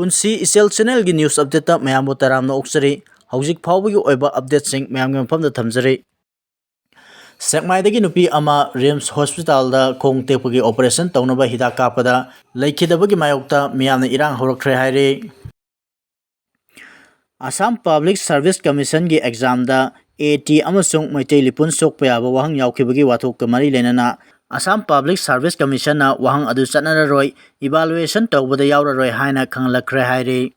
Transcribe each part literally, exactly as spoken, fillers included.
ꯄꯨꯟꯁꯤ ꯏꯆꯦꯜ channelꯒꯤ news updateꯇ ꯃꯌꯥꯝꯕꯨ ꯇꯔꯥꯝꯅ ꯑꯣꯛꯆꯔꯤ꯫ ꯍꯧꯖꯤꯛ ꯐꯥꯎꯕꯒꯤ ꯑꯣꯏꯕ updateꯁꯤꯡ ꯃꯌꯥꯝꯒꯤ ꯃꯐꯝꯗ ꯊꯝꯖꯔꯤ꯫ ꯁꯦꯛꯃꯥꯏꯗꯒꯤ ꯅꯨꯄꯤ ꯑꯃ RIMS hospitalꯗ ꯈꯣꯡ ꯇꯦꯛꯄꯒꯤ operation ꯇꯧꯅꯕ ꯍꯤꯗꯥꯛ ꯀꯥꯞꯄꯗ ꯂꯩꯈꯤꯗꯕꯒꯤ ꯃꯥꯌꯣꯛꯇ ꯃꯤꯌꯥꯝꯅ ꯏꯔꯥꯡ ꯍꯧꯔꯛꯈ꯭ꯔꯦ ꯍꯥꯏꯔꯤ꯫ Assam Public Service Commissionꯒꯤ examꯗ AT ꯑꯃꯁꯨꯡ ꯃꯩꯇꯩ ꯂꯤꯄꯨꯟ ꯁꯣꯛꯄ ꯌꯥꯕ ꯋꯥꯍꯪ ꯌꯥꯎꯈꯤꯕꯒꯤ ꯋꯥꯊꯣꯛꯀ ꯃꯔꯤ ꯂꯩꯅꯅ Assam Public Service Commissionꯅ ꯋꯥꯍꯪ ꯑꯗꯨ ꯆꯠꯅꯔꯔꯣꯏ, evaluation ꯇꯧꯕꯗ ꯌꯥꯎꯔꯔꯣꯏ ꯍꯥꯏꯅ ꯈꯪꯂꯛꯈ꯭ꯔꯦ ꯍꯥꯏꯔꯤ꯫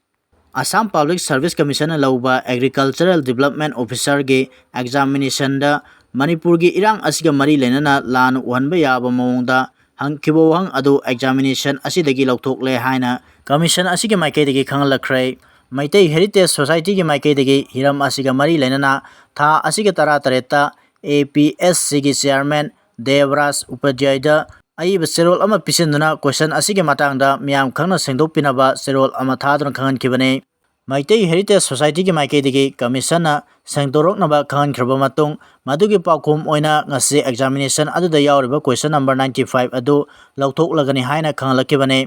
Assam Public Service Commissionꯅ ꯂꯧꯕ Agricultural Development Officerꯒꯤ examinationꯗ ꯃꯅꯤꯄꯨꯔꯒꯤ ꯏꯔꯥꯡ ꯑꯁꯤꯒ ꯃꯔꯤ ꯂꯩꯅꯅ ꯂꯥꯟꯅ ꯎꯍꯟꯕ ꯌꯥꯕ ꯃꯑꯣꯡꯗ ꯍꯪꯈꯤꯕ ꯋꯥꯍꯪ ꯑꯗꯨ examination ꯑꯁꯤꯗꯒꯤ ꯂꯧꯊꯣꯛꯂꯦ ꯍꯥꯏꯅ commission ꯑꯁꯤꯒꯤ ꯃꯥꯏꯀꯩꯗꯒꯤ ꯈꯪꯍꯜꯂꯛꯈ꯭ꯔꯦ꯫ ꯃꯩꯇꯩ Heritage Societyꯒꯤ ꯃꯥꯏꯀꯩꯗꯒꯤ ꯍꯤꯔꯝ ꯑꯁꯤꯒ ꯃꯔꯤ ꯂꯩꯅꯅ ꯊꯥ ꯑꯁꯤꯒꯤ ꯇꯔꯥꯇꯔꯦꯠꯇ APSCꯒꯤ chairman ꯗꯦꯕꯔꯥꯖ ꯎꯄꯥꯙ꯭ꯌꯥꯌꯗ ꯑꯏꯕ ꯆꯦꯔꯣꯜ ꯑꯃ ꯄꯤꯁꯤꯟꯗꯨꯅ question ꯑꯁꯤꯒꯤ ꯃꯇꯥꯡꯗ ꯃꯤꯌꯥꯝ ꯈꯪꯅ ꯁꯦꯡꯗꯣꯛꯄꯤꯅꯕ ꯆꯦꯔꯣꯜ ꯑꯃ ꯊꯥꯗꯨꯅ ꯈꯪꯍꯟꯈꯤꯕꯅꯤ꯫ ꯃꯩꯇꯩ Heritage Societyꯒꯤ ꯃꯥꯏꯀꯩꯗꯒꯤ commissionꯅ ꯁꯦꯡꯗꯣꯔꯛꯅꯕ ꯈꯪꯍꯟꯈ꯭ꯔꯕ ꯃꯇꯨꯡ, ꯃꯗꯨꯒꯤ ꯄꯥꯎꯈꯨꯝ ꯑꯣꯏꯅ ꯉꯁꯤ examination ꯑꯗꯨꯗ ꯌꯥꯎꯔꯤꯕ question number ninety five ꯑꯗꯨ ꯂꯧꯊꯣꯛꯂꯒꯅꯤ ꯍꯥꯏꯅ ꯈꯪꯍꯜꯂꯛꯈꯤꯕꯅꯤ꯫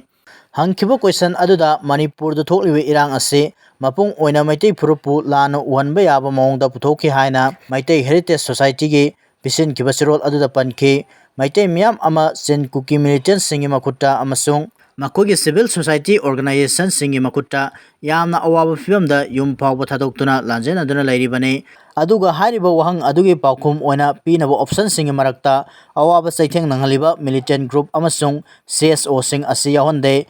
ꯍꯪꯈꯤꯕ question ꯑꯗꯨꯗ ꯃꯅꯤꯄꯨꯔꯗ ꯊꯣꯛꯂꯤꯕ ꯏꯔꯥꯡ ꯑꯁꯤ ꯃꯄꯨꯡ ꯑꯣꯏꯅ ꯃꯩꯇꯩ ꯐꯨꯔꯨꯞꯄꯨ ꯂꯥꯟꯅ ꯎꯍꯟꯕ ꯌꯥꯕ ꯃꯑꯣꯡꯗ ꯄꯨꯊꯣꯛꯈꯤ ꯍꯥꯏꯅ ꯃꯩꯇꯩ Heritage Societyꯒꯤ ꯄꯤꯁꯤꯟꯈꯤꯕ ꯆꯦꯔꯣꯜ ꯑꯗꯨꯗ ꯄꯟꯈꯤ꯫ ꯃꯩꯇꯩ ꯃꯤꯌꯥꯝ ꯑꯃ ꯆꯤꯟ ꯀꯨꯀꯤ militantꯁꯤꯡꯒꯤ ꯃꯈꯨꯠꯇ ꯑꯃꯁꯨꯡ ꯃꯈꯣꯏꯒꯤ civil society organizationꯁꯤꯡꯒꯤ ꯃꯈꯨꯠꯇ ꯌꯥꯝꯅ ꯑꯋꯥꯕ ꯐꯤꯕꯝꯗ ꯌꯨꯝ ꯐꯥꯎꯕ ꯊꯥꯗꯣꯛꯇꯨꯅ ꯂꯥꯟꯖꯦꯟꯅꯗꯨꯅ ꯂꯩꯔꯤꯕꯅꯤ꯫ ꯑꯗꯨꯒ ꯍꯥꯏꯔꯤꯕ ꯋꯥꯍꯪ ꯑꯗꯨꯒꯤ ꯄꯥꯎꯈꯨꯝ ꯑꯣꯏꯅ ꯄꯤꯅꯕ optionꯁꯤꯡꯒꯤ ꯃꯔꯛꯇ ꯑꯋꯥꯕ ꯆꯩꯊꯦꯡ ꯅꯪꯍꯜꯂꯤꯕ militant group ꯑꯃꯁꯨꯡ CSOꯁꯤꯡ ꯑꯁꯤ ꯌꯥꯎꯍꯟꯗꯦ꯫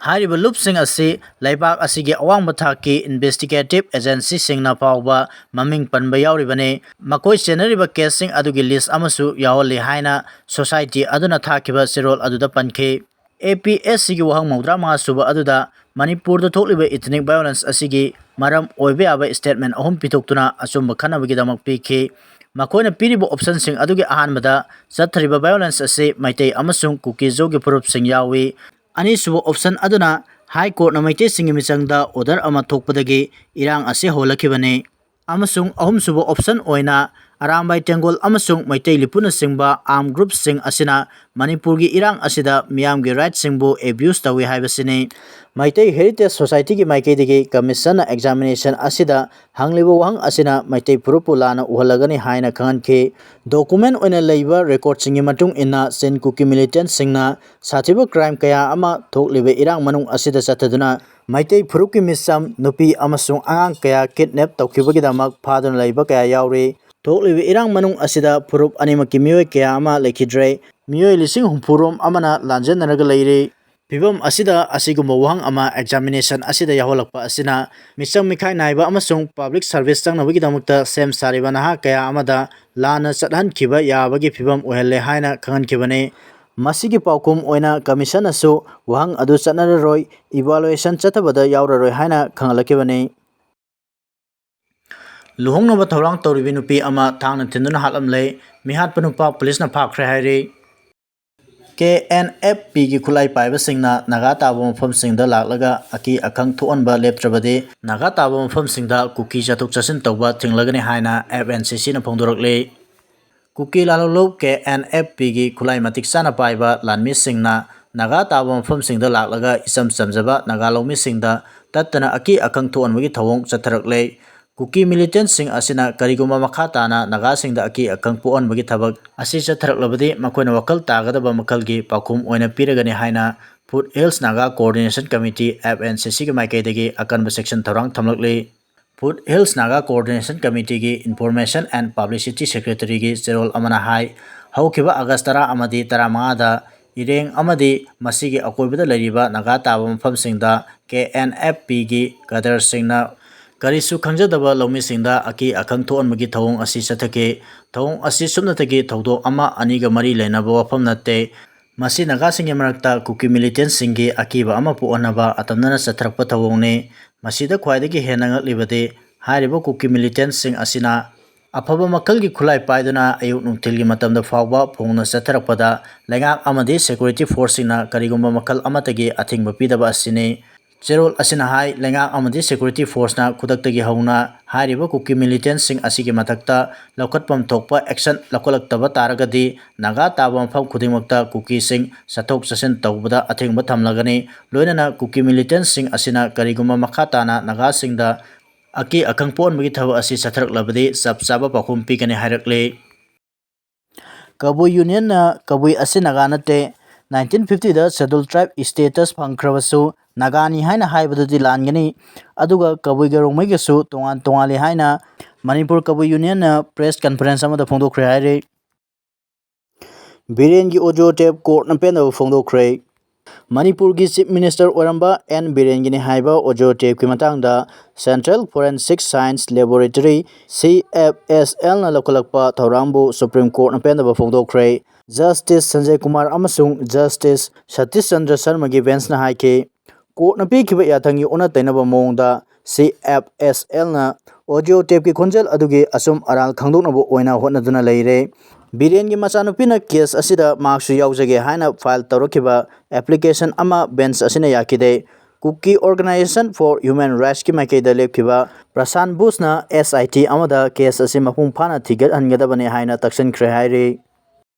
ꯍꯥꯏꯔꯤꯕ ꯂꯨꯞꯁꯤꯡ ꯑꯁꯤ ꯂꯩꯕꯥꯛ ꯑꯁꯤꯒꯤ ꯑꯋꯥꯡꯕ ꯊꯥꯛꯀꯤ investigative agencyꯁꯤꯡꯅ ꯐꯥꯎꯕ ꯃꯃꯤꯡ ꯄꯟꯕ ꯌꯥꯎꯔꯤꯕꯅꯤ꯫ ꯃꯈꯣꯏ ꯆꯦꯟꯅꯔꯤꯕ caseꯁꯤꯡ ꯑꯗꯨꯒꯤ list ꯑꯃꯁꯨ ꯌꯥꯎꯍꯜꯂꯤ ꯍꯥꯏꯅ society ꯑꯗꯨꯅ ꯊꯥꯈꯤꯕ ꯆꯦꯔꯣꯜ ꯑꯗꯨꯗ ꯄꯟꯈꯤ꯫ APSCꯒꯤ ꯋꯥꯍꯪ ꯃꯧꯗ꯭ꯔꯥ ꯃꯉꯥ ꯁꯨꯕ ꯑꯗꯨꯗ ꯃꯅꯤꯄꯨꯔꯗ ꯊꯣꯛꯂꯤꯕ ethnic violence ꯑꯁꯤꯒꯤ ꯃꯔꯝ ꯑꯣꯏꯕ ꯌꯥꯕ statement ꯑꯍꯨꯝ ꯄꯤꯊꯣꯛꯇꯨꯅ ꯑꯆꯨꯝꯕ ꯈꯟꯅꯕꯒꯤꯗꯃꯛ ꯄꯤꯈꯤ꯫ ꯃꯈꯣꯏꯅ ꯄꯤꯔꯤꯕ optionꯁꯤꯡ ꯑꯗꯨꯒꯤ ꯑꯍꯥꯟꯕꯗ ꯆꯠꯊꯔꯤꯕ violence ꯑꯁꯤ ꯃꯩꯇꯩ ꯑꯃꯁꯨꯡ ꯀꯨꯀꯤ-ꯖꯣꯒꯤ ꯐꯨꯔꯨꯞꯁꯤꯡ ꯌꯥꯎꯏ꯫ ꯑꯅꯤꯁꯨꯕ option ꯑꯗꯨꯅ High Courtꯅ ꯃꯩꯇꯩꯁꯤꯡꯒꯤ ꯃꯤꯆꯪꯗ order ꯑꯃ ꯊꯣꯛꯄꯗꯒꯤ ꯏꯔꯥꯡ ꯑꯁꯤ ꯍꯧꯂꯛꯈꯤꯕꯅꯤ꯫ ꯑꯃꯁꯨꯡ ꯑꯍꯨꯝꯁꯨꯕ option ꯑꯣꯏꯅ ꯑꯔꯥꯝꯕꯥꯏ ꯇꯦꯡꯒꯣꯜ ꯑꯃꯁꯨꯡ ꯃꯩꯇꯩ ꯂꯤꯄꯨꯅꯆꯤꯡꯕ armed groupꯁꯤꯡ ꯑꯁꯤꯅ ꯃꯅꯤꯄꯨꯔꯒꯤ ꯏꯔꯥꯡ ꯑꯁꯤꯗ ꯃꯤꯌꯥꯝꯒꯤ rightꯁꯤꯡꯕꯨ abuse ꯇꯧꯏ ꯍꯥꯏꯕꯁꯤꯅꯤ꯫ ꯃꯩꯇꯩ Heritage Societyꯒꯤ ꯃꯥꯏꯀꯩꯗꯒꯤ commissionꯅ examination ꯑꯁꯤꯗ ꯍꯪꯂꯤꯕ ꯋꯥꯍꯪ ꯑꯁꯤꯅ ꯃꯩꯇꯩ ꯐꯨꯔꯨꯞꯄꯨ ꯂꯥꯟꯅ ꯎꯍꯜꯂꯒꯅꯤ ꯍꯥꯏꯅ ꯈꯪꯍꯟꯈꯤ꯫ Document ꯑꯣꯏꯅ ꯂꯩꯕ recordꯁꯤꯡꯒꯤ ꯃꯇꯨꯡ ꯏꯟꯅ ꯆꯤꯟ ꯀꯨꯀꯤ militantꯁꯤꯡꯅ ꯁꯥꯊꯤꯕ crime ꯀꯌꯥ ꯑꯃ ꯊꯣꯛꯂꯤꯕ ꯏꯔꯥꯡ ꯃꯅꯨꯡ ꯑꯁꯤꯗ ꯆꯠꯊꯗꯨꯅ ꯃꯩꯇꯩ ꯐꯨꯔꯨꯞꯀꯤ ꯃꯤꯆꯝ, ꯅꯨꯄꯤ ꯑꯃꯁꯨꯡ ꯑꯉꯥꯡ ꯀꯌꯥ kidnap ꯇꯧꯈꯤꯕꯒꯤꯗꯃꯛ ꯐꯥꯗꯨꯅ ꯂꯩꯕ ꯀꯌꯥ ꯌꯥꯎꯔꯤ꯫ ꯊꯣꯛꯂꯤꯕ ꯏꯔꯥꯡ ꯃꯅꯨꯡ ꯑꯁꯤꯗ ꯐꯨꯔꯨꯞ ꯑꯅꯤꯃꯛꯀꯤ ꯃꯤꯑꯣꯏ ꯀꯌꯥ ꯑꯃ ꯂꯩꯈꯤꯗ꯭ꯔꯦ꯫ ꯃꯤꯑꯣꯏ ꯂꯤꯁꯤꯡ ꯍꯨꯝꯐꯨ ꯔꯣꯝ ꯑꯃꯅ ꯂꯥꯟꯖꯦꯟꯅꯔꯒ ꯂꯩꯔꯤ꯫ ꯐꯤꯕꯝ ꯑꯁꯤꯗ ꯑꯁꯤꯒꯨꯝꯕ ꯋꯥꯍꯪ ꯑꯃ examination ꯑꯁꯤꯗ ꯌꯥꯎꯍꯜꯂꯛꯄ ꯑꯁꯤꯅ ꯃꯤꯆꯪ ꯃꯤꯈꯥꯏ ꯅꯥꯏꯕ ꯑꯃꯁꯨꯡ public service ꯆꯪꯅꯕꯒꯤꯗꯃꯛꯇ ꯁꯦꯝ ꯁꯥꯔꯤꯕ ꯅꯍꯥ ꯀꯌꯥ ꯑꯃꯗ ꯂꯥꯟꯅ ꯆꯠꯍꯟꯈꯤꯕ ꯌꯥꯕꯒꯤ ꯐꯤꯕꯝ ꯑꯣꯏꯍꯜꯂꯦ ꯍꯥꯏꯅ ꯈꯪꯍꯟꯈꯤꯕꯅꯤ꯫ ꯃꯁꯤꯒꯤ ꯄꯥꯎꯈꯨꯝ ꯑꯣꯏꯅ commissionꯅꯁꯨ ꯋꯥꯍꯪ ꯑꯗꯨ ꯆꯠꯅꯔꯔꯣꯏ, evaluation ꯆꯠꯊꯕꯗ ꯌꯥꯎꯔꯔꯣꯏ ꯍꯥꯏꯅ ꯈꯪꯍꯜꯂꯛꯈꯤꯕꯅꯤ꯫ ꯂꯨꯍꯣꯡꯅꯕ ꯊꯧꯔꯥꯡ ꯇꯧꯔꯤꯕꯤ ꯅꯨꯄꯤ ꯑꯃ ꯊꯥꯡꯅ ꯊꯤꯟꯗꯨꯅ ꯍꯥꯠꯂꯝꯂꯦ꯫ ꯃꯤꯍꯥꯠꯄ ꯅꯨꯄꯥ ꯄꯨꯂꯤꯁꯅ ꯐꯥꯈ꯭ꯔꯦ ꯍꯥꯏꯔꯤ꯫ KNFPꯒꯤ ꯈꯨꯠꯂꯥꯏ ꯄꯥꯏꯕꯁꯤꯡꯅ ꯅꯥꯒꯥ ꯇꯥꯕ ꯃꯐꯝꯁꯤꯡꯗ ꯂꯥꯛꯂꯒ ꯑꯀꯤ ꯑꯈꯪ ꯊꯣꯛꯍꯟꯕ ꯂꯦꯞꯇ꯭ꯔꯕꯗꯤ ꯅꯥꯒꯥ ꯇꯥꯕ ꯃꯐꯝꯁꯤꯡꯗ ꯀꯨꯀꯤ ꯆꯠꯊꯣꯛ ꯆꯠꯁꯤꯟ ꯇꯧꯕ ꯊꯤꯡꯂꯒꯅꯤ ꯍꯥꯏꯅ FNCCꯅ ꯐꯣꯡꯗꯣꯔꯛꯂꯤ꯫ ꯀꯨꯀꯤ ꯂꯥꯂꯣꯡꯂꯨꯞ KNFPꯒꯤ ꯈꯨꯠꯂꯥꯏ ꯃꯇꯤꯛ ꯆꯥꯅ ꯄꯥꯏꯕ ꯂꯥꯟꯃꯤꯁꯤꯡꯅ ꯅꯥꯒꯥ ꯇꯥꯕ ꯃꯐꯝꯁꯤꯡꯗ ꯂꯥꯛꯂꯒ ꯏꯆꯝ ꯆꯝꯖꯕ ꯅꯥꯒꯥ ꯂꯧꯃꯤꯁꯤꯡꯗ ꯇꯠꯇꯅ ꯑꯀꯤ ꯑꯈꯪ ꯊꯣꯛꯍꯟꯕꯒꯤ ꯊꯧꯑꯣꯡ ꯆꯠꯊꯔꯛꯂꯦ꯫ ꯀꯨꯀꯤ militantꯁꯤꯡ ꯑꯁꯤꯅ ꯀꯔꯤꯒꯨꯝꯕ ꯃꯈꯥ ꯇꯥꯅ ꯅꯥꯒꯥꯁꯤꯡꯗ ꯑꯀꯤ ꯑꯈꯪ ꯄꯣꯛꯍꯟꯕꯒꯤ ꯊꯕꯛ ꯑꯁꯤ ꯆꯠꯊꯔꯛꯂꯕꯗꯤ ꯃꯈꯣꯏꯅ ꯋꯥꯈꯜ ꯇꯥꯒꯗꯕ ꯃꯈꯜꯒꯤ ꯄꯥꯎꯈꯨꯝ ꯑꯣꯏꯅ ꯄꯤꯔꯒꯅꯤ ꯍꯥꯏꯅ Foothills Naga Coordination Committee, FNCCꯒꯤ ꯃꯥꯏꯀꯩꯗꯒꯤ ꯑꯀꯟꯕ ꯆꯦꯛꯁꯤꯟ ꯊꯧꯔꯥꯡ ꯊꯝꯂꯛꯂꯤ꯫ Foothills Naga Coordination Committeeꯒꯤ Information and Publicity Secretaryꯒꯤ ꯆꯦꯔꯣꯜ ꯑꯃꯅ ꯍꯥꯏ, ꯍꯧꯈꯤꯕ ꯑꯥꯒꯁ ꯇꯔꯥ ꯑꯃꯗꯤ ꯇꯔꯥꯃꯉꯥꯗ ꯏꯔꯦꯡ ꯑꯃꯗꯤ ꯃꯁꯤꯒꯤ ꯑꯀꯣꯏꯕꯗ ꯂꯩꯔꯤꯕ ꯅꯥꯒꯥ ꯇꯥꯕ ꯃꯐꯝꯁꯤꯡꯗ KNFPꯒꯤ cadreꯁꯤꯡꯅ ꯀꯔꯤꯁꯨ ꯈꯪꯖꯗꯕ ꯂꯧꯃꯤꯁꯤꯡꯗ ꯑꯀꯤ ꯑꯈꯪ ꯊꯣꯛꯍꯟꯕꯒꯤ ꯊꯧꯑꯣꯡ ꯑꯁꯤ ꯆꯠꯊꯈꯤ꯫ ꯊꯧꯑꯣꯡ ꯑꯁꯤ ꯁꯨꯞꯅꯇꯒꯤ ꯊꯧꯗꯣꯛ ꯑꯃ, ꯑꯅꯤꯒ ꯃꯔꯤ ꯂꯩꯅꯕ ꯋꯥꯐꯝ ꯅꯠꯇꯦ꯫ ꯃꯁꯤ ꯅꯥꯒꯥꯁꯤꯡꯒꯤ ꯃꯔꯛꯇ ꯀꯨꯀꯤ militantꯁꯤꯡꯒꯤ ꯑꯀꯤꯕ ꯑꯃ ꯄꯣꯛꯍꯟꯅꯕ ꯑꯇꯝꯅꯅ ꯆꯠꯊꯔꯛꯄ ꯊꯧꯑꯣꯡꯅꯤ꯫ ꯃꯁꯤꯗ ꯈ꯭ꯋꯥꯏꯗꯒꯤ ꯍꯦꯟꯅ ꯉꯛꯂꯤꯕꯗꯤ ꯍꯥꯏꯔꯤꯕ ꯀꯨꯀꯤ militantꯁꯤꯡ ꯑꯁꯤꯅ ꯑꯐꯕ ꯃꯈꯜꯒꯤ ꯈꯨꯠꯂꯥꯏ ꯄꯥꯏꯗꯨꯅ ꯑꯌꯨꯛ ꯅꯨꯡꯊꯤꯜꯒꯤ ꯃꯇꯝꯗ ꯐꯥꯎꯕ ꯐꯣꯡꯅ ꯆꯠꯊꯔꯛꯄꯗ ꯂꯩꯉꯥꯛ ꯑꯃꯗꯤ security forceꯁꯤꯡꯅ ꯀꯔꯤꯒꯨꯝꯕ ꯃꯈꯜ ꯑꯃꯠꯇꯒꯤ ꯑꯊꯤꯡꯕ ꯄꯤꯗꯕ ꯑꯁꯤꯅꯤ꯫ ꯆꯦꯔꯣꯜ ꯑꯁꯤꯅ ꯍꯥꯏ, ꯂꯩꯉꯥꯛ ꯑꯃꯗꯤ security forceꯅ ꯈꯨꯗꯛꯇꯒꯤ ꯍꯧꯅ ꯍꯥꯏꯔꯤꯕ ꯀꯨꯀꯤ militantꯁꯤꯡ ꯑꯁꯤꯒꯤ ꯃꯊꯛꯇ ꯂꯧꯈꯠꯐꯝ ꯊꯣꯛꯄ action ꯂꯧꯈꯠꯂꯛꯇꯕ ꯇꯥꯔꯒꯗꯤ, ꯅꯥꯒꯥ ꯇꯥꯕ ꯃꯐꯝ ꯈꯨꯗꯤꯡꯃꯛꯇ ꯀꯨꯀꯤꯁꯤꯡ ꯆꯠꯊꯣꯛ ꯆꯠꯁꯤꯟ ꯇꯧꯕꯗ ꯑꯊꯤꯡꯕ ꯊꯝꯂꯒꯅꯤ꯫ ꯂꯣꯏꯅꯅ ꯀꯨꯀꯤ militantꯁꯤꯡ ꯑꯁꯤꯅ ꯀꯔꯤꯒꯨꯝꯕ ꯃꯈꯥ ꯇꯥꯅ ꯅꯥꯒꯥꯁꯤꯡꯗ ꯑꯀꯤ ꯑꯈꯪ ꯄꯣꯛꯍꯟꯕꯒꯤ ꯊꯕꯛ ꯑꯁꯤ ꯆꯠꯊꯔꯛꯂꯕꯗꯤ ꯆꯞ ꯆꯥꯕ ꯄꯥꯎꯈꯨꯝ ꯄꯤꯒꯅꯤ ꯍꯥꯏꯔꯛꯂꯤ꯫ ꯀꯕꯨꯏ Unionꯅ ꯀꯕꯨꯏ ꯑꯁꯤ ꯅꯥꯒꯥ ꯅꯠꯇꯦ, nineteen fiftyꯗ Scheduled Tribe status ꯐꯪꯈ꯭ꯔꯕꯁꯨ ꯅꯥꯒꯥꯅꯤ ꯍꯥꯏꯅ ꯍꯥꯏꯕꯗꯨꯗꯤ ꯂꯥꯟꯒꯅꯤ꯫ ꯑꯗꯨꯒ ꯀꯕꯨꯏꯒ ꯔꯣꯡꯃꯩꯒꯁꯨ ꯇꯣꯉꯥꯟ ꯇꯣꯉꯥꯜꯂꯤ ꯍꯥꯏꯅ ꯃꯅꯤꯄꯨꯔ ꯀꯕꯨꯏ Unionꯅ press conference ꯑꯃꯗ ꯐꯣꯡꯗꯣꯛꯈ꯭ꯔꯦ ꯍꯥꯏꯔꯤ꯫ ꯕꯤꯔꯦꯟꯒꯤ audio tape courtꯅ ꯄꯦꯟꯗꯕ ꯐꯣꯡꯗꯣꯛꯈ꯭ꯔꯦ꯫ ꯃꯅꯤꯄꯨꯔꯒꯤ Chief Minister ꯑꯣꯏꯔꯝꯕ ꯑꯦꯟ ꯕꯤꯔꯦꯟꯒꯤꯅꯤ ꯍꯥꯏꯕ audio tapeꯀꯤ ꯃꯇꯥꯡꯗ Central Forensic Science Laboratory, C F S Lꯅ ꯂꯧꯈꯠꯂꯛꯄ ꯊꯧꯔꯥꯡꯕꯨ Supreme Courtꯅ ꯄꯦꯟꯗꯕ ꯐꯣꯡꯗꯣꯛꯈ꯭ꯔꯦ꯫ Justice ꯁꯟꯖꯌ ꯀꯨꯃꯥꯔ ꯑꯃꯁꯨꯡ Justice ꯁꯇꯤꯁ ꯆꯟꯗ꯭ꯔ ꯁꯔꯃꯒꯤ benchꯅ ꯍꯥꯏꯈꯤ, courtꯅ ꯄꯤꯈꯤꯕ ꯌꯥꯊꯪꯒꯤ ꯑꯣꯟꯅ ꯇꯩꯅꯕ ꯃꯑꯣꯡꯗ C F S Lꯅ audio tapeꯀꯤ ꯈꯣꯟꯖꯦꯜ ꯑꯗꯨꯒꯤ ꯑꯆꯨꯝ ꯑꯔꯥꯜ ꯈꯪꯗꯣꯛꯅꯕ ꯑꯣꯏꯅ ꯍꯣꯠꯅꯗꯨꯅ ꯂꯩꯔꯦ꯫ ꯕꯤꯔꯦꯟꯒꯤ ꯃꯆꯥꯅꯨꯄꯤꯅ case ꯑꯁꯤꯗ ꯃꯍꯥꯛꯁꯨ ꯌꯥꯎꯖꯒꯦ ꯍꯥꯏꯅ file ꯇꯧꯔꯛꯈꯤꯕ application ꯑꯃ bench ꯑꯁꯤꯅ ꯌꯥꯈꯤꯗꯦ꯫ Kuki Organisation for Human Rightsꯀꯤ ꯃꯥꯏꯀꯩꯗ ꯂꯦꯞꯈꯤꯕ ꯄ꯭ꯔꯁꯥꯟ ꯕꯨꯁꯅ S I T ꯑꯃꯗ case ꯑꯁꯤ ꯃꯄꯨꯡ ꯐꯥꯅ ꯊꯤꯒꯠꯍꯟꯒꯗꯕꯅꯤ ꯍꯥꯏꯅ ꯇꯛꯁꯤꯟꯈ꯭ꯔꯦ ꯍꯥꯏꯔꯤ꯫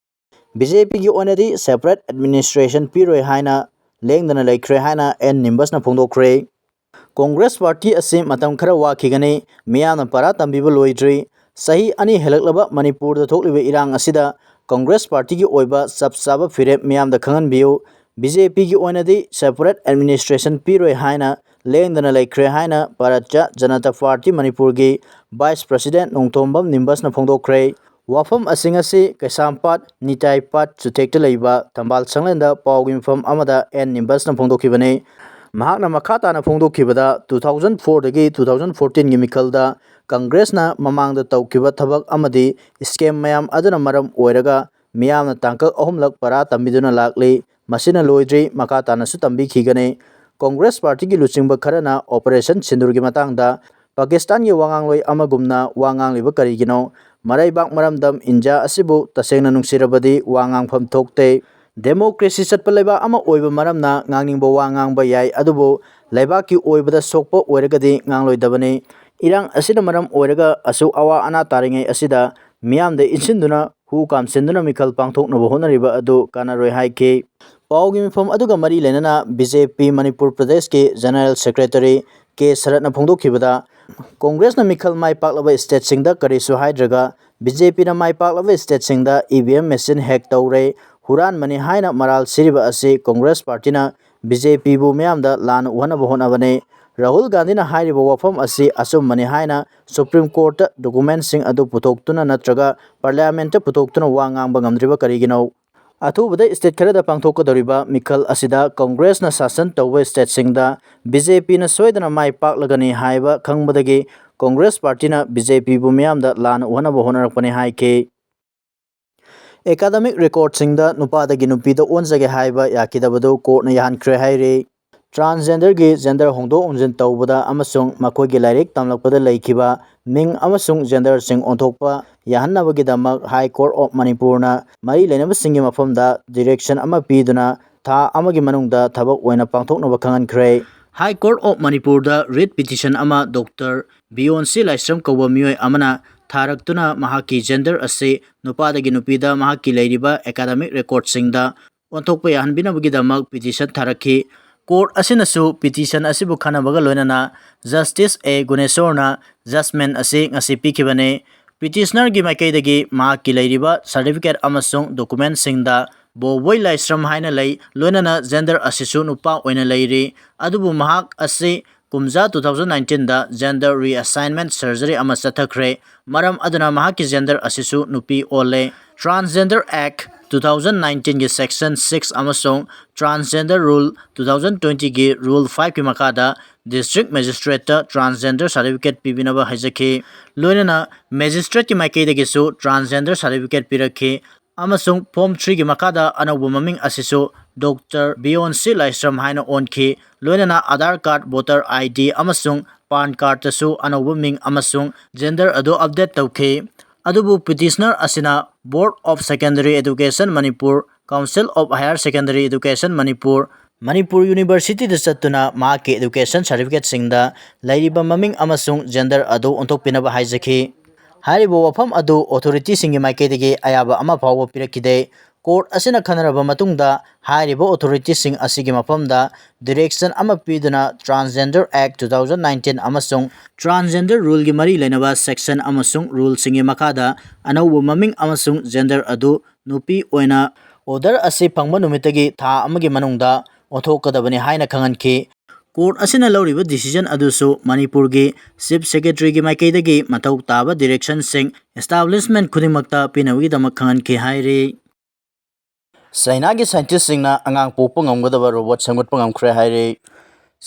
B J Pꯒꯤ ꯑꯣꯏꯅꯗꯤ separate administration ꯄꯤꯔꯣꯏ ꯍꯥꯏꯅ ꯂꯦꯡꯗꯅ ꯂꯩꯈ꯭ꯔꯦ ꯍꯥꯏꯅ ꯑꯦꯟ ꯅꯤꯝꯕꯁꯅ ꯐꯣꯡꯗꯣꯛꯈ꯭ꯔꯦ꯫ Congress party ꯑꯁꯤ ꯃꯇꯝ ꯈꯔ ꯋꯥꯈꯤꯒꯅꯤ, ꯃꯤꯌꯥꯝꯅ ꯄꯔꯥ ꯇꯝꯕꯤꯕ ꯂꯣꯏꯗ꯭ꯔꯤ꯫ ꯆꯍꯤ ꯑꯅꯤ ꯍꯦꯜꯂꯛꯂꯕ ꯃꯅꯤꯄꯨꯔꯗ ꯊꯣꯛꯂꯤꯕ ꯏꯔꯥꯡ ꯑꯁꯤꯗ Congress partyꯒꯤ ꯑꯣꯏꯕ ꯆꯞ ꯆꯥꯕ ꯐꯤꯔꯦꯞ ꯃꯤꯌꯥꯝꯗ ꯈꯪꯍꯟꯕꯤꯌꯨ꯫ B J Pꯒꯤ ꯑꯣꯏꯅꯗꯤ separate administration ꯄꯤꯔꯣꯏ ꯍꯥꯏꯅ ꯂꯦꯡꯗꯅ ꯂꯩꯈ꯭ꯔꯦ ꯍꯥꯏꯅ ꯚꯥꯔꯠꯇ꯭ꯌ ꯖꯅꯇꯥ ꯄꯥꯔꯇꯤ ꯃꯅꯤꯄꯨꯔꯒꯤ vice president ꯅꯣꯡꯊꯣꯝꯕꯝ ꯅꯤꯝꯕꯁꯅ ꯐꯣꯡꯗꯣꯛꯈ꯭ꯔꯦ꯫ ꯋꯥꯐꯝ ꯑꯁꯤꯡ ꯑꯁꯤ ꯀꯩꯁꯥꯝꯄꯥꯠ, ꯅꯤꯇꯥꯏꯄꯥꯠ ꯆꯨꯊꯦꯛꯇ ꯂꯩꯕ ꯊꯝꯕꯥꯜ ꯁꯪꯂꯦꯟꯗ ꯄꯥꯎꯒꯤ ꯃꯤꯐꯝ ꯑꯃꯗ ꯑꯦꯟ ꯅꯤꯝꯕꯁꯅ ꯐꯣꯡꯗꯣꯛꯈꯤꯕꯅꯤ꯫ ꯃꯍꯥꯛꯅ ꯃꯈꯥ ꯇꯥꯅ ꯐꯣꯡꯗꯣꯛꯈꯤꯕꯗ, two thousand fourꯗꯒꯤ two thousand fourteenꯒꯤ ꯃꯤꯈꯜꯗ Congressꯅ ꯃꯃꯥꯡꯗ ꯇꯧꯈꯤꯕ ꯊꯕꯛ ꯑꯃꯗꯤ scam ꯃꯌꯥꯝ ꯑꯗꯨꯅ ꯃꯔꯝ ꯑꯣꯏꯔꯒ ꯃꯤꯌꯥꯝꯅ ꯇꯥꯡꯀꯛ ꯑꯍꯨꯝꯂꯛ ꯄꯔꯥ ꯇꯝꯕꯤꯗꯨꯅ ꯂꯥꯛꯂꯤ꯫ ꯃꯁꯤꯅ ꯂꯣꯏꯗ꯭ꯔꯤ, ꯃꯈꯥ ꯇꯥꯅꯁꯨ ꯇꯝꯕꯤꯈꯤꯒꯅꯤ꯫ Congress partyꯒꯤ ꯂꯨꯆꯤꯡꯕ ꯈꯔꯅ Operation ꯁꯤꯟꯗꯨꯔꯒꯤ ꯃꯇꯥꯡꯗ ꯄꯥꯀꯤꯁꯇꯥꯟꯒꯤ ꯋꯥꯉꯥꯡꯂꯣꯏ ꯑꯃꯒꯨꯝꯅ ꯋꯥ ꯉꯥꯡꯂꯤꯕ ꯀꯔꯤꯒꯤꯅꯣ? ꯃꯔꯩꯕꯥꯛ ꯃꯔꯝꯗꯝ ꯏꯟꯗꯤꯌꯥ ꯑꯁꯤꯕꯨ ꯇꯁꯦꯡꯅ ꯅꯨꯡꯁꯤꯔꯕꯗꯤ ꯋꯥ ꯉꯥꯡꯐꯝ ꯊꯣꯛꯇꯦ꯫ Democracy ꯆꯠꯄ ꯂꯩꯕꯥꯛ ꯑꯃ ꯑꯣꯏꯕ ꯃꯔꯝꯅ ꯉꯥꯡꯅꯤꯡꯕ ꯋꯥ ꯉꯥꯡꯕ ꯌꯥꯏ, ꯑꯗꯨꯕꯨ ꯂꯩꯕꯥꯛꯀꯤ ꯑꯣꯏꯕꯗ ꯁꯣꯛꯄ ꯑꯣꯏꯔꯒꯗꯤ ꯉꯥꯡꯂꯣꯏꯗꯕꯅꯤ꯫ ꯏꯔꯥꯡ ꯑꯁꯤꯅ ꯃꯔꯝ ꯑꯣꯏꯔꯒ ꯑꯁꯨꯛ ꯑꯋꯥ ꯑꯅꯥ ꯇꯥꯔꯤꯉꯩ ꯑꯁꯤꯗ ꯃꯤꯌꯥꯝꯗ ꯏꯟꯁꯤꯟꯗꯨꯅ ꯍꯨ ꯀꯥꯝꯁꯤꯟꯗꯨꯅ ꯃꯤꯈꯜ ꯄꯥꯡꯊꯣꯛꯅꯕ ꯍꯣꯠꯅꯔꯤꯕ ꯑꯗꯨ ꯀꯥꯟꯅꯔꯣꯏ ꯍꯥꯏꯈꯤ꯫ ꯄꯥꯎꯒꯤ ꯃꯤꯐꯝ ꯑꯗꯨꯒ ꯃꯔꯤ ꯂꯩꯅꯅ ꯕꯤ ꯖꯦ ꯄꯤ ꯃꯅꯤꯄꯨꯔ ꯄ꯭ꯔꯗꯦꯁꯀꯤ ꯖꯦꯅꯔꯦꯜ ꯁꯦꯀ꯭ꯔꯦꯇꯔꯤ ꯀꯦ ꯁꯔꯠꯅ ꯐꯣꯡꯗꯣꯛꯈꯤꯕꯗ, ꯀꯣꯡꯒ꯭ꯔꯦꯁꯅ ꯃꯤꯈꯜ ꯃꯥꯏ ꯄꯥꯛꯂꯕ ꯁ꯭ꯇꯦꯠꯁꯤꯡꯗ ꯀꯔꯤꯁꯨ ꯍꯥꯏꯗ꯭ꯔꯒ, ꯕꯤ ꯖꯦ ꯄꯤꯅ ꯃꯥꯏ ꯄꯥꯛꯂꯕ ꯁ꯭ꯇꯦꯠꯁꯤꯡꯗ ꯏ ꯚꯤ ꯑꯦꯝ ꯃꯦꯁꯤꯟ ꯍꯦꯛ ꯇꯧꯔꯦ, ꯍꯨꯔꯥꯟꯕꯅꯤ ꯍꯥꯏꯅ ꯃꯔꯥꯜ ꯁꯤꯔꯤꯕ ꯑꯁꯤ ꯀꯣꯡꯒ꯭ꯔꯦꯁ ꯄꯥꯔꯇꯤꯅ ꯕꯤ ꯖꯦ ꯄꯤꯕꯨ ꯃꯤꯌꯥꯝꯗ ꯂꯥꯟꯅ ꯎꯍꯟꯅꯕ ꯍꯣꯠꯅꯕꯅꯤ꯫ ꯔꯥꯍꯨꯜ ꯒꯥꯟꯙꯤꯅ ꯍꯥꯏꯔꯤꯕ ꯋꯥꯐꯝ ꯑꯁꯤ ꯑꯆꯨꯝꯕꯅꯤ ꯍꯥꯏꯅ ꯁꯨꯄ꯭ꯔꯤꯝ ꯀꯣꯔꯠꯇ ꯗꯣꯀꯨꯃꯦꯟꯁꯤꯡ ꯑꯗꯨ ꯄꯨꯊꯣꯛꯇꯨꯅ ꯅꯠꯇ꯭ꯔꯒ ꯄꯥꯔꯂꯤꯌꯥꯃꯦꯟꯠꯇ ꯄꯨꯊꯣꯛꯇꯨꯅ ꯋꯥ ꯉꯥꯡꯕ ꯉꯝꯗ꯭ꯔꯤꯕ ꯀꯔꯤꯒꯤꯅꯣ? ꯑꯊꯨꯕꯗ ꯁ꯭ꯇꯦꯠ ꯈꯔꯗ ꯄꯥꯡꯊꯣꯛꯀꯗꯧꯔꯤꯕ ꯃꯤꯈꯜ ꯑꯁꯤꯗ ꯀꯣꯡꯒ꯭ꯔꯦꯁꯅ ꯁꯥꯁꯟ ꯇꯧꯕ ꯁ꯭ꯇꯦꯠꯁꯤꯡꯗ ꯕꯤ ꯖꯦ ꯄꯤꯅ ꯁꯣꯏꯗꯅ ꯃꯥꯏ ꯄꯥꯛꯂꯒꯅꯤ ꯍꯥꯏꯕ ꯈꯪꯕꯗꯒꯤ ꯀꯣꯡꯒ꯭ꯔꯦꯁ ꯄꯥꯔꯇꯤꯅ ꯕꯤ ꯖꯦ ꯄꯤꯕꯨ ꯃꯤꯌꯥꯝꯗ ꯂꯥꯟꯅ ꯎꯍꯟꯅꯕ ꯍꯣꯠꯅꯔꯛꯄꯅꯤ ꯍꯥꯏꯈꯤ꯫ ꯑꯦꯀꯥꯗꯃꯤꯛ ꯔꯦꯀꯣꯔꯗꯁꯤꯡꯗ ꯅꯨꯄꯥꯗꯒꯤ ꯅꯨꯄꯤꯗ ꯑꯣꯟꯖꯒꯦ ꯍꯥꯏꯕ ꯌꯥꯈꯤꯗꯕꯗꯨ ꯀꯣꯔꯠꯅ ꯌꯥꯍꯟꯈ꯭ꯔꯦ ꯍꯥꯏꯔꯤ꯫ ꯇ꯭ꯔꯥꯟꯁꯖꯦꯟꯗꯔꯒꯤ ꯖꯦꯟꯗꯔ ꯍꯣꯡꯗꯣꯛ ꯍꯣꯡꯖꯤꯟ ꯇꯧꯕꯗ ꯑꯃꯁꯨꯡ ꯃꯈꯣꯏꯒꯤ ꯂꯥꯏꯔꯤꯛ ꯇꯝꯂꯛꯄꯗ ꯂꯩꯈꯤꯕ ꯃꯤꯡ ꯑꯃꯁꯨꯡ ꯖꯦꯟꯗꯔꯁꯤꯡ ꯑꯣꯟꯊꯣꯛꯄ ꯌꯥꯍꯟꯅꯕꯒꯤꯗꯃꯛ ꯍꯥꯏ ꯀꯣꯔꯠ ꯑꯣꯐ ꯃꯅꯤꯄꯨꯔꯅ ꯃꯔꯤ ꯂꯩꯅꯕꯁꯤꯡꯒꯤ ꯃꯐꯝꯗ ꯗꯤꯔꯦꯛꯁꯟ ꯑꯃ ꯄꯤꯗꯨꯅ ꯊꯥ ꯑꯃꯒꯤ ꯃꯅꯨꯡꯗ ꯊꯕꯛ ꯑꯣꯏꯅ ꯄꯥꯡꯊꯣꯛꯅꯕ ꯈꯪꯍꯟꯈ꯭ꯔꯦ꯫ ꯍꯥꯏ ꯀꯣꯔꯠ ꯑꯣꯐ ꯃꯅꯤꯄꯨꯔꯗ ꯔꯤꯠ ꯄꯤꯇꯤꯁꯟ ꯑꯃ ꯗꯣꯛꯇꯔ ꯕꯤꯌꯣꯟꯁꯤ ꯂꯥꯏꯁ꯭ꯔꯝ ꯀꯧꯕ ꯃꯤꯑꯣꯏ ꯑꯃꯅ ꯊꯥꯔꯛꯇꯨꯅ ꯃꯍꯥꯛꯀꯤ ꯖꯦꯟꯗꯔ ꯑꯁꯤ ꯅꯨꯄꯥꯗꯒꯤ ꯅꯨꯄꯤꯗ ꯃꯍꯥꯛꯀꯤ ꯂꯩꯔꯤꯕ ꯑꯦꯀꯥꯗꯃꯤꯛ ꯔꯦꯀꯣꯔꯗꯁꯤꯡꯗ ꯑꯣꯟꯊꯣꯛꯄ ꯌꯥꯍꯟꯕꯤꯅꯕꯒꯤꯗꯃꯛ ꯄꯤꯇꯤꯁꯟ ꯊꯥꯔꯛꯈꯤ꯫ ꯀꯣꯔꯠ ꯑꯁꯤꯅꯁꯨ ꯄꯤꯇꯤꯁꯟ ꯑꯁꯤꯕꯨ ꯈꯟꯅꯕꯒ ꯂꯣꯏꯅꯅ ꯖꯁꯇꯤꯁ ꯑꯦ ꯒꯨꯅꯦꯁꯣꯔꯅ ꯖꯖꯃꯦꯟ ꯑꯁꯤ ꯉꯁꯤ ꯄꯤꯈꯤꯕꯅꯤ꯫ ꯄꯤꯇꯤꯁꯅꯔꯒꯤ ꯃꯥꯏꯀꯩꯗꯒꯤ ꯃꯍꯥꯛꯀꯤ ꯂꯩꯔꯤꯕ ꯁꯥꯔꯇꯤꯐꯤꯀꯦꯠ ꯑꯃꯁꯨꯡ ꯗꯣꯀꯨꯃꯦꯟꯁꯤꯡꯗ ꯕꯣꯕꯣꯏ ꯂꯥꯏꯁ꯭ꯔꯝ ꯍꯥꯏꯅ ꯂꯩ, ꯂꯣꯏꯅꯅ ꯖꯦꯟꯗꯔ ꯑꯁꯤꯁꯨ ꯅꯨꯄꯥ ꯑꯣꯏꯅ ꯂꯩꯔꯤ, ꯑꯗꯨꯕꯨ ꯃꯍꯥꯛ ꯑꯁꯤ ꯀꯨꯝꯖꯥ two thousand nineteenꯗ ꯖꯦꯟꯗꯔ ꯔꯤꯑꯦꯁꯥꯏꯟꯃꯦꯟꯠ ꯁꯔꯖꯔꯤ ꯑꯃ ꯆꯠꯊꯈ꯭ꯔꯦ꯫ ꯃꯔꯝ ꯑꯗꯨꯅ ꯃꯍꯥꯛꯀꯤ ꯖꯦꯟꯗꯔ ꯑꯁꯤꯁꯨ ꯅꯨꯄꯤ ꯑꯣꯜꯂꯦ꯫ Transgender Act two thousand nineteenꯒꯤ section six ꯑꯃꯁꯨꯡ Transgender Rule two thousand twentyꯒꯤ rule fiveꯀꯤ ꯃꯈꯥꯗ district magistrateꯇ transgender certificate ꯄꯤꯕꯤꯅꯕ ꯍꯥꯏꯖꯈꯤ꯫ ꯂꯣꯏꯅꯅ magistrateꯀꯤ ꯃꯥꯏꯀꯩꯗꯒꯤꯁꯨ transgender certificate ꯄꯤꯔꯛꯈꯤ꯫ ꯑꯃꯁꯨꯡ form threeꯒꯤ ꯃꯈꯥꯗ ꯑꯅꯧꯕ ꯃꯃꯤꯡ ꯑꯁꯤꯁꯨ ꯗꯣꯛꯇꯔ ꯕꯤꯌꯣꯟꯁꯤ ꯂꯥꯏꯁ꯭ꯔꯝ ꯍꯥꯏꯅ ꯑꯣꯟꯈꯤ꯫ ꯂꯣꯏꯅꯅ Aadhaar card, voter I D ꯑꯃꯁꯨꯡ ꯄꯥꯟ ꯀꯥꯔꯗꯇꯁꯨ ꯑꯅꯧꯕ ꯃꯤꯡ ꯑꯃꯁꯨꯡ ꯖꯦꯟꯗꯔ ꯑꯗꯨ ꯑꯞꯗꯦꯠ ꯇꯧꯈꯤ꯫ ꯑꯗꯨꯕꯨ ꯄꯤꯇꯤꯁꯅꯔ ꯑꯁꯤꯅ Board of Secondary Education Manipur, Council of Higher Secondary Education Manipur, Manipur ꯌꯨꯅꯤꯚꯔꯁꯤꯇꯤꯗ ꯆꯠꯇꯨꯅ ꯃꯍꯥꯛꯀꯤ education certificateꯁꯤꯡꯗ ꯂꯩꯔꯤꯕ ꯃꯃꯤꯡ ꯑꯃꯁꯨꯡ gender ꯑꯗꯨ ꯑꯣꯟꯊꯣꯛꯄꯤꯅꯕ ꯍꯥꯏꯖꯈꯤ꯫ ꯍꯥꯏꯔꯤꯕ ꯋꯥꯐꯝ ꯑꯗꯨ authorityꯁꯤꯡꯒꯤ ꯃꯥꯏꯀꯩꯗꯒꯤ ꯑꯌꯥꯕ ꯑꯃ ꯐꯥꯎꯕ ꯄꯤꯔꯛꯈꯤꯗꯦ꯫ Court ꯑꯁꯤꯅ ꯈꯟꯅꯔꯕ ꯃꯇꯨꯡꯗ ꯍꯥꯏꯔꯤꯕ authorityꯁꯤꯡ ꯑꯁꯤꯒꯤ ꯃꯐꯝꯗ direction ꯑꯃ ꯄꯤꯗꯨꯅ Transgender Act two thousand nineteen ꯑꯃꯁꯨꯡ Transgender Ruleꯒꯤ ꯃꯔꯤ ꯂꯩꯅꯕ section ꯑꯃꯁꯨꯡ ruleꯁꯤꯡꯒꯤ ꯃꯈꯥꯗ ꯑꯅꯧꯕ ꯃꯃꯤꯡ ꯑꯃꯁꯨꯡ gender ꯑꯗꯨ ꯅꯨꯄꯤ ꯑꯣꯏꯅ order ꯑꯁꯤ ꯐꯪꯕ ꯅꯨꯃꯤꯠꯇꯒꯤ ꯊꯥ ꯑꯃꯒꯤ ꯃꯅꯨꯡꯗ ꯑꯣꯟꯊꯣꯛꯀꯗꯕꯅꯤ ꯍꯥꯏꯅ ꯈꯪꯍꯟꯈꯤ꯫ Court ꯑꯁꯤꯅ ꯂꯧꯔꯤꯕ decision ꯑꯗꯨꯁꯨ ꯃꯅꯤꯄꯨꯔꯒꯤ Chief Secretaryꯒꯤ ꯃꯥꯏꯀꯩꯗꯒꯤ ꯃꯊꯧ ꯇꯥꯕ directionꯁꯤꯡ establishment ꯈꯨꯗꯤꯡꯃꯛꯇ ꯄꯤꯅꯕꯒꯤꯗꯃꯛ ꯈꯪꯍꯟꯈꯤ ꯍꯥꯏꯔꯤ꯫ ꯆꯥꯏꯅꯥꯒꯤ scientistꯁꯤꯡꯅ ꯑꯉꯥꯡ ꯄꯣꯛꯄ ꯉꯝꯒꯗꯕ robot ꯁꯦꯝꯒꯠꯄ ꯉꯝꯈ꯭ꯔꯦ ꯍꯥꯏꯔꯤ꯫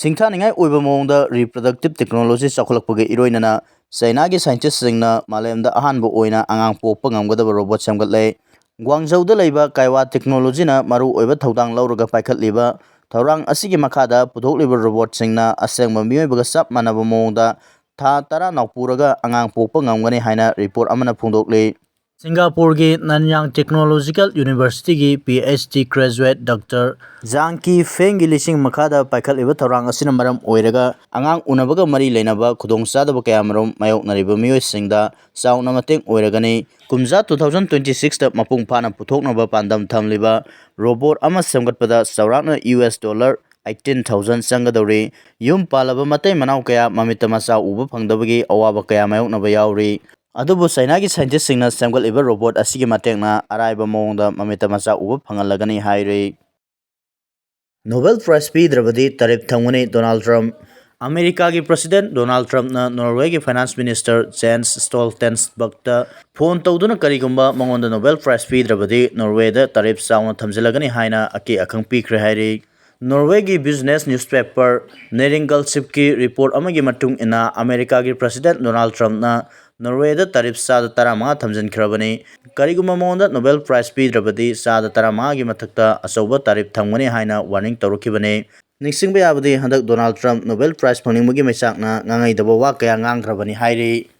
ꯁꯤꯡꯊꯥꯅꯤꯡꯉꯥꯏ ꯑꯣꯏꯕ ꯃꯑꯣꯡꯗ reproductive technology ꯆꯥꯎꯈꯠꯂꯛꯄꯒ ꯏꯔꯣꯏꯅꯅ ꯆꯥꯏꯅꯥꯒꯤ scientistꯁꯤꯡꯅ ꯃꯥꯂꯦꯝꯗ ꯑꯍꯥꯟꯕ ꯑꯣꯏꯅ ꯑꯉꯥꯡ ꯄꯣꯛꯄ ꯉꯝꯒꯗꯕ robot ꯁꯦꯝꯒꯠꯂꯦ꯫ ꯒ꯭ꯋꯥꯡꯖꯧꯗ ꯂꯩꯕ ꯀꯥꯏꯋꯥ Technologyꯅ ꯃꯔꯨ ꯑꯣꯏꯕ ꯊꯧꯗꯥꯡ ꯂꯧꯔꯒ ꯄꯥꯏꯈꯠꯂꯤꯕ ꯊꯧꯔꯥꯡ ꯑꯁꯤꯒꯤ ꯃꯈꯥꯗ ꯄꯨꯊꯣꯛꯂꯤꯕ robotꯁꯤꯡꯅ ꯑꯁꯦꯡꯕ ꯃꯤꯑꯣꯏꯕꯒ ꯆꯞ ꯃꯥꯟꯅꯕ ꯃꯑꯣꯡꯗ ꯊꯥ ꯇꯔꯥ ꯅꯥꯎꯄꯨꯔꯒ ꯑꯉꯥꯡ ꯄꯣꯛꯄ ꯉꯝꯒꯅꯤ ꯍꯥꯏꯅ report ꯑꯃꯅ ꯐꯣꯡꯗꯣꯛꯂꯤ꯫ ꯁꯤꯡꯒꯥꯄꯨꯔꯒꯤ Nanyang Technological Universityꯒꯤ PhD graduate Doctor Zhang Qifengꯒꯤ ꯂꯤꯁꯤꯡ ꯃꯈꯥꯗ ꯄꯥꯏꯈꯠꯂꯤꯕ ꯊꯧꯔꯥꯡ ꯑꯁꯤꯅ ꯃꯔꯝ ꯑꯣꯏꯔꯒ ꯑꯉꯥꯡ ꯎꯅꯕꯒ ꯃꯔꯤ ꯂꯩꯅꯕ ꯈꯨꯗꯣꯡꯆꯥꯗꯕ ꯀꯌꯥꯃꯔꯨꯝ ꯃꯥꯌꯣꯛꯅꯔꯤꯕ ꯃꯤꯑꯣꯏꯁꯤꯡꯗ ꯆꯥꯎꯅ ꯃꯇꯦꯡ ꯑꯣꯏꯔꯒꯅꯤ꯫ ꯀꯨꯝꯖꯥ two thousand twenty sixꯇ ꯃꯄꯨꯡ ꯐꯥꯅ ꯄꯨꯊꯣꯛꯅꯕ ꯄꯥꯟꯗꯝ ꯊꯝꯂꯤꯕ robot ꯑꯃ ꯁꯦꯝꯒꯠꯄꯗ ꯆꯥꯎꯔꯥꯛꯅ US dollar eighteen thousand ꯆꯪꯒꯗꯧꯔꯤ꯫ ꯌꯨꯝ ꯄꯥꯜꯂꯕ ꯃꯇꯩ ꯃꯅꯥꯎ ꯀꯌꯥ ꯃꯃꯤꯠꯇ ꯃꯆꯥ ꯎꯕ ꯐꯪꯗꯕꯒꯤ ꯑꯋꯥꯕ ꯀꯌꯥ ꯃꯥꯌꯣꯛꯅꯕ ꯌꯥꯎꯔꯤ꯫ ꯑꯗꯨꯕꯨ ꯆꯥꯏꯅꯥꯒꯤ scientistꯁꯤꯡꯅ ꯁꯦꯝꯒꯠꯂꯤꯕ robot ꯑꯁꯤꯒꯤ ꯃꯇꯦꯡꯅ ꯑꯔꯥꯏꯕ ꯃꯑꯣꯡꯗ ꯃꯃꯤꯠꯇ ꯃꯆꯥ ꯎꯕ ꯐꯪꯍꯜꯂꯒꯅꯤ ꯍꯥꯏꯔꯤ꯫ Nobel Prize ꯄꯤꯗ꯭ꯔꯕꯗꯤ tariff ꯊꯝꯒꯅꯤ ꯗꯣꯅꯥꯜꯗ ꯇ꯭ꯔꯝꯞ꯫ ꯑꯃꯦꯔꯤꯀꯥꯒꯤ President ꯗꯣꯅꯥꯜꯗ ꯇ꯭ꯔꯝꯞꯅ Norwayꯒꯤ Finance Minister Jens Stoltenbergꯇ phone ꯇꯧꯗꯨꯅ ꯀꯔꯤꯒꯨꯝꯕ ꯃꯉꯣꯟꯗ Nobel Prize ꯄꯤꯗ꯭ꯔꯕꯗꯤ Norwayꯗ tariff ꯆꯥꯎꯅ ꯊꯝꯖꯤꯜꯂꯒꯅꯤ ꯍꯥꯏꯅ ꯑꯀꯤ ꯑꯈꯪ ꯄꯤꯈ꯭ꯔꯦ ꯍꯥꯏꯔꯤ꯫ Norwayꯒꯤ business newspaper Næringslivsꯀꯤ report ꯑꯃꯒꯤ ꯃꯇꯨꯡ ꯏꯟꯅ, ꯑꯃꯦꯔꯤꯀꯥꯒꯤ President ꯗꯣꯅꯥꯜꯗ ꯇ꯭ꯔꯝꯞꯅ Norwayꯗ tariff ꯆꯥꯗ ꯇꯔꯥꯃꯉꯥ ꯊꯝꯖꯤꯟꯈ꯭ꯔꯕꯅꯤ꯫ ꯀꯔꯤꯒꯨꯝꯕ ꯃꯉꯣꯟꯗ Nobel Prize ꯄꯤꯗ꯭ꯔꯕꯗꯤ ꯆꯥꯗ ꯇꯔꯥꯃꯉꯥꯒꯤ ꯃꯊꯛꯇ ꯑꯆꯧꯕ tariff ꯊꯝꯒꯅꯤ ꯍꯥꯏꯅ warning ꯇꯧꯔꯛꯈꯤꯕꯅꯤ꯫ ꯅꯤꯡꯁꯤꯡꯕ ꯌꯥꯕꯗꯤ, ꯍꯟꯗꯛ ꯗꯣꯅꯥꯜꯗ ꯇ꯭ꯔꯝꯞ Nobel Prize ꯐꯪꯅꯤꯡꯕꯒꯤ ꯃꯩꯆꯥꯛꯅ ꯉꯥꯡꯉꯩꯗꯕ ꯋꯥ ꯀꯌꯥ ꯉꯥꯡꯈ꯭ꯔꯕꯅꯤ ꯍꯥꯏꯔꯤ꯫